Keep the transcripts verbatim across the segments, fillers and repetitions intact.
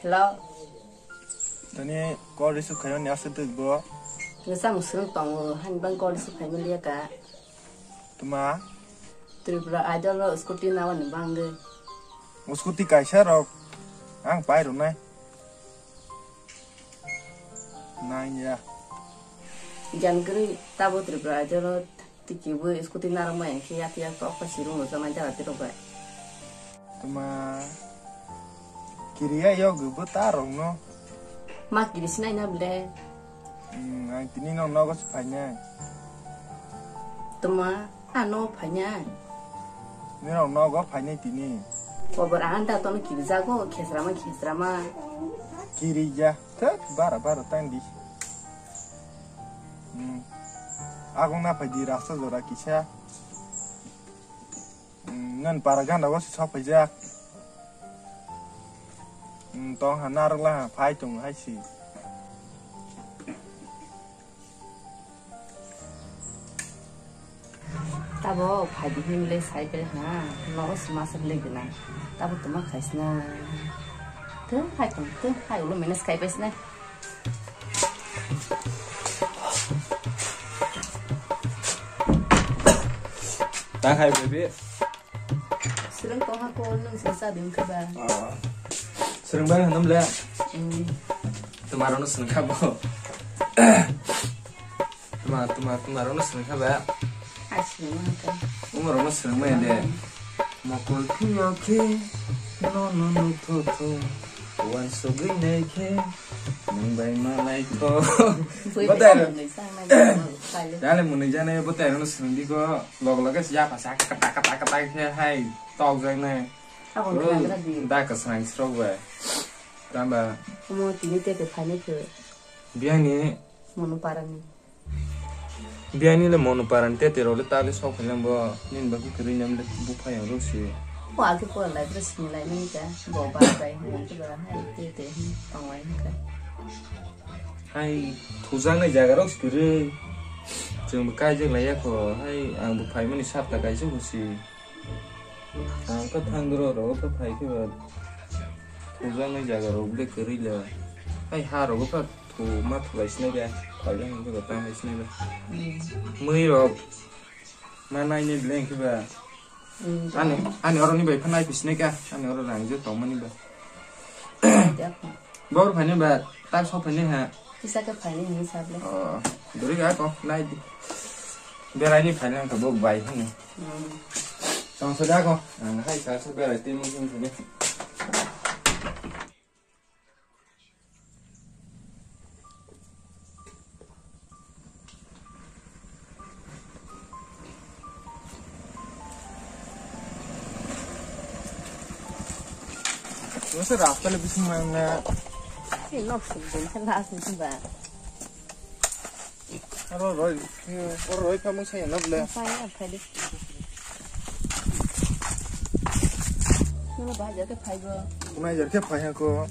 Hello. Tini call receive khaimani aswk twk bo? Nge samung swrwng tongo, hani bang call receive khaimani liya ka. Tuma? Tripura Idol o scooty nawa ni bangwi. O scooty kaisa rok ang pai rwnai. Nang ya. Jan kwrwi tabo Tripura Idol o tiki bo scooty narwk mai khe yak yak tok pa sirung rwjaknai jara tirok bai. Tuma kiriya yogwi bo ta rokno. Ma kiri sinai na ble. Hmm, ang tini no nogo se phainai. Tuma, ano phainai. Nino nogo phainai tini. Kobor ang da tono kiri jago, khesrama, khesrama. Kiri ja, thek, bara, bara, tang di. Hmm. Agong na phai di rasta jora kisa. Hmm, ngan para ganda go se sok phai jak. Hmm, tong ha narwk la ha, phai tong hai si. Tabo phaidi himle sai bai ha, no se masa le gwnang. Tabo tuma khaisna. Tun phai tong, tun phai ulo manage khai paisna. Ta khai baby. Srwng tongha ko nwng se sa ding khe ba. Ah. Srwng bai hanam le. Hmm. Tuma rok no srwng kha bo. Tuma, tuma, tuma rok no srwng kha ba. Ai srwng ma kha. Uma rok no srwng ma de. Mokol phiyo khe no no no tho tho. Wan sogwi nai khe nwng bai malai tho. Bui Badar. Bai nai sa nai. Dale mwnwi jane bo tei rokno swrwng di ko, log log se yapha sa kata kata kata khe hai tok jak nai. Aboni khe nagra di. Da kwsang srok bai. Tamba. Omo tini tete phaini khe. Biyani. Mono parani. Biyani le mono parani tete rok le ta le sok phailang bo. Nini bagwi kwrwi nam le buphang rok si. O age pora lai bwrwi sini lai nini ka. Bo bai bai hwnwi khe ba hai tete tong lai nini ka. Hai thujaknai jaga rok se kwrwi. Chwng bo kaijak laiya kho. Hai ang bo phaimani sapta kaisa bo si. Ang khe thang doro rogo khe phai khe ba thujaknai jaga rok ble kwrwi le. Hai ha rogo khe thu ma thulai sinai ba. Phaijak hwn khe ba tang lai sinai ba. Mui rok ma nainai ble hwn khe ba. Hmm. Ani, ani oro ni bai pha nai phi sinai ka. Ani oro rang je tong mani ba. Bor phai ni ba, tak sok phai ni ha. Kisa khe phai ni hinwi sa ble. Oh, duri ga ko, nai di. Berai ni phai ni ang bo bai hwn. Hmm. Tong so da ko, ang hai sa sa berai ti mung mung ni. Masa rasta le bising mana? Ini nok sih, jadi kan lah sih, Mbak. Aro roi, aro roi pha mung saya na ble. Saya phai de. Nuna ba hajar ke phai go. Kuna hajar ke phai ha ko.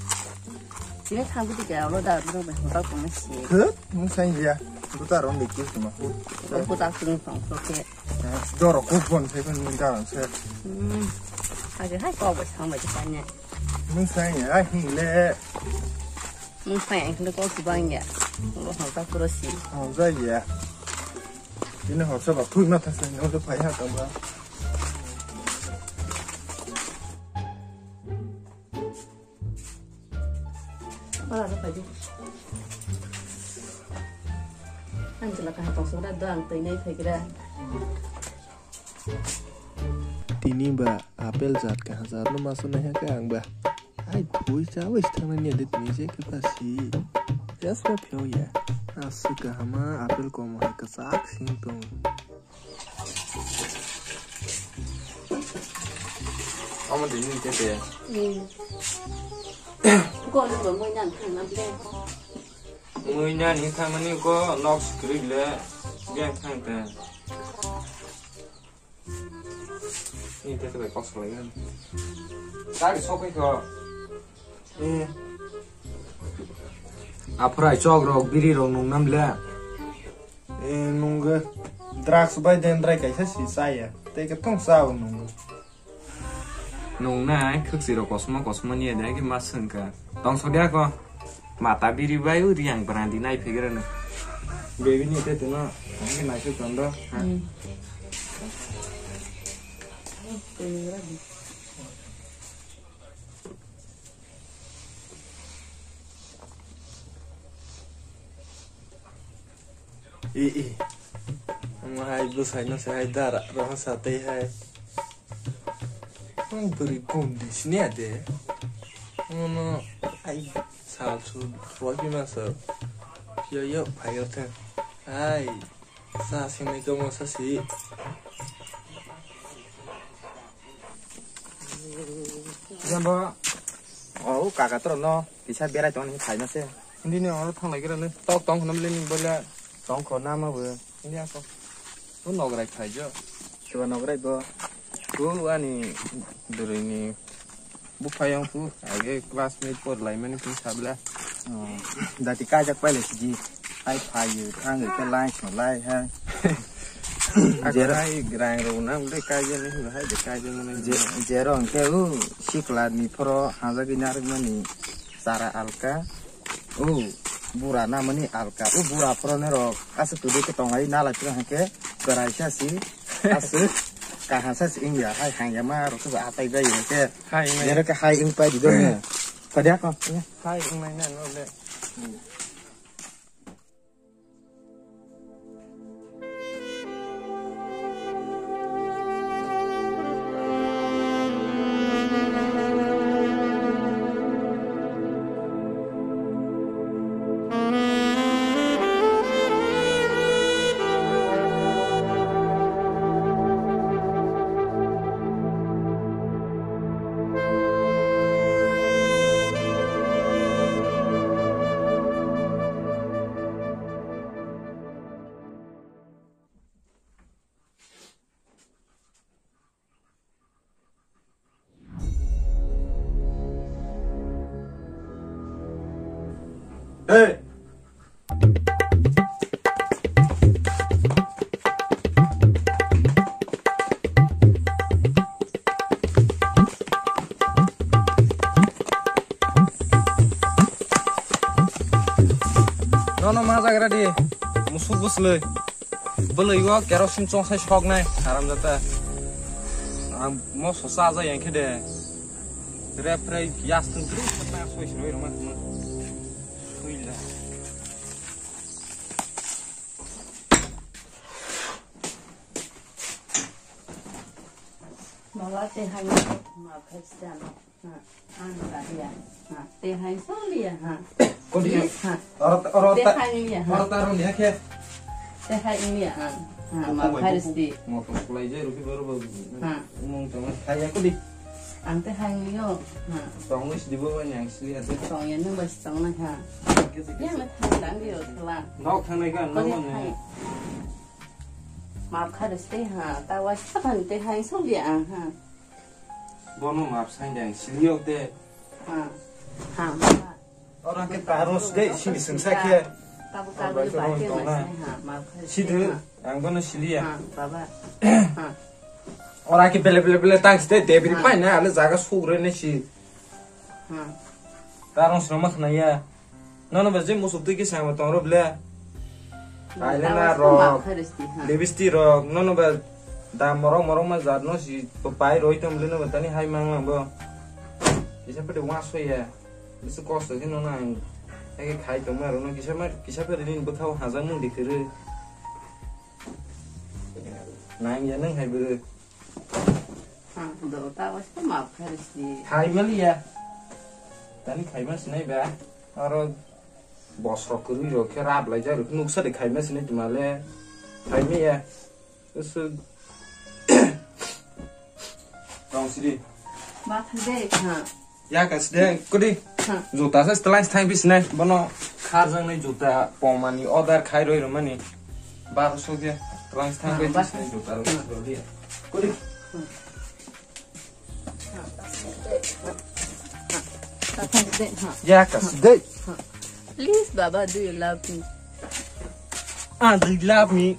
Sini thang ko tiga alo da ro ba hotel ko masi. Ke? Mung saya ya. Buta ron de kis ma. Ko ta sung song so ke. Doro ko bon sai ko ni da se. Hmm. Hajar hai ko ba sang ba tanya. Mung saya ya, ai hing le. Mung phai ang khe kok bang ya. Bo hong ta puro si. Hong ja ya. Ini hong sa ba thui ma thang sa ni hong phai ha ta ba. Ora sa phai di. Ang jela ka tong so da dang tei nei phai gra. Tini ba apple jat kaham jat no masu nai ha khe ang ba. Ai, bui chawi thangna ni de tini je khe ta si. Just ba phio ya. Aswk kaham a apple kom hai kwchak sing tong. Omo de ni te te. Hmm. Ko no ba moi nan thang na ble. Moi nan ni thang mani ko nok screen le. Ge thang te. Ni te te bai kok salai gan. Tari sok kho. Eh. Aphrai chok rok biri rok nung nam le. Eh, nung ge drugs bai dendrai kaisa si saya. Te ke tong sa nung. Nungnai khwksirok kosom kosom ni de ke ma swngkha. Tong sodiya ko. Mata biri bai u riyang brandi nai phegrano. Baby ni te tuna. Ani nai se tondo. I, i. Omo hai bwsai no se hai dara roho sa tei hai. Ang bwrwi gom di sini ade. Omo hai sal su roi pi ma sa. Yo, yo, phai yo te. Hai. Sa sini ko mo sa si. Jambo. Oh, kaka tro no. Kisa berai tong ni phai no se. Hindi ni oro thang lai gira ni. Tok tong khonam le ni bola. Tong khonam bo. Hindi ako. Bo nograi phai jo. Soba nograi bo. Bo ani duri ni buphai yang pu. Age classmate por lai mani pu sabla. Oh. Dati kajak pai le sigi. Hai phai yo. Ang ke lai so lai ha. Jero. Hai grang ro na le kaja ni hai de kaja ni. Je-, jero ke u sikla ni phoro hajagi narik mani. Sara alka. O bura namani alka. O bura phorone rok aswk kwdwi khe tonglai nalai phiro hwnkhe kwraisa si aswk kahasa si wngya hai hangyama rok se atai bai hwnkhe. Hai wngnai. Jero khe hai wng pai di dong. Kadiya ko. Hai wngnai na no le. Hey! Nono ma jagra di, musuk bwslwi. Bwlwi o kerosene chongsai soknai, haramjata. Ang moso chaja yang khe de. Rep rep yastung tru sakna soi soi roma tuma. Suila. Baba te hai ma phai sta no. Ha, ang ta dia. Ha, te hai so lia ha. Kodi. Ha. Oro, oro te ta, hai lia ha. Oro ta ro lia khe. Te hai lia ha. Ha, ma phai sti. Mo to kulai je rupi baru baru. Ha. Umung tama hai ya kodi. Ang te hai lia. Ha. Tong wis di bo yang sli ate. Tong ya nang bas tong na ha. Ya ma thang dan di ro thla. Nok thang nai ka nok ne. Maaf kha de ste ha, ta wa sa phan te hai so lia ang ha. Bono maaf sai de ang sili yok de. Ha. Ha. Orang ke taros de sini sengsa ke. Ta bu ka bu ba ke ma sai ha, maaf kha de. Sidu ang bono sili ya. Ha, baba. Ha. Orang ke bele bele bele tang ste de bri pai na ale jaga sugre ne si. Ha. Tarong sroma khna ya. Nono ba je musuk twi kisa ma tong ro ble. Eyeliner rok, lipstick rok, nono ba da morok morok ma jat no si pai roi tong ble no ba tani hai mang lang bo. Kisa pede wa so ya. Bisu kosto khe nono ang. Ege khai tong ma ro no kisa ma kisa pede ni bwkhao hajak mung di khere. Nang ya nang hai bwrwi. Ha, do ta was to maaf kha de si. Khai mali ya. Tani khai ma sinai ba. Aro bosrok kwrwi rok khe rap lai jak rok nuksa de khaima sini tuma le. Khaima ya. Usu. Tong sidi. Ma thang de ha. Ya ka side kodi. Ha. Juta sa telang thang bisne bono kharjang ni juta pomani order khai roi romani. Bar so ke telang thang bisne juta roi. Kodi. Ya ka side. Please, Baba, do you love me? Ah, do you love me?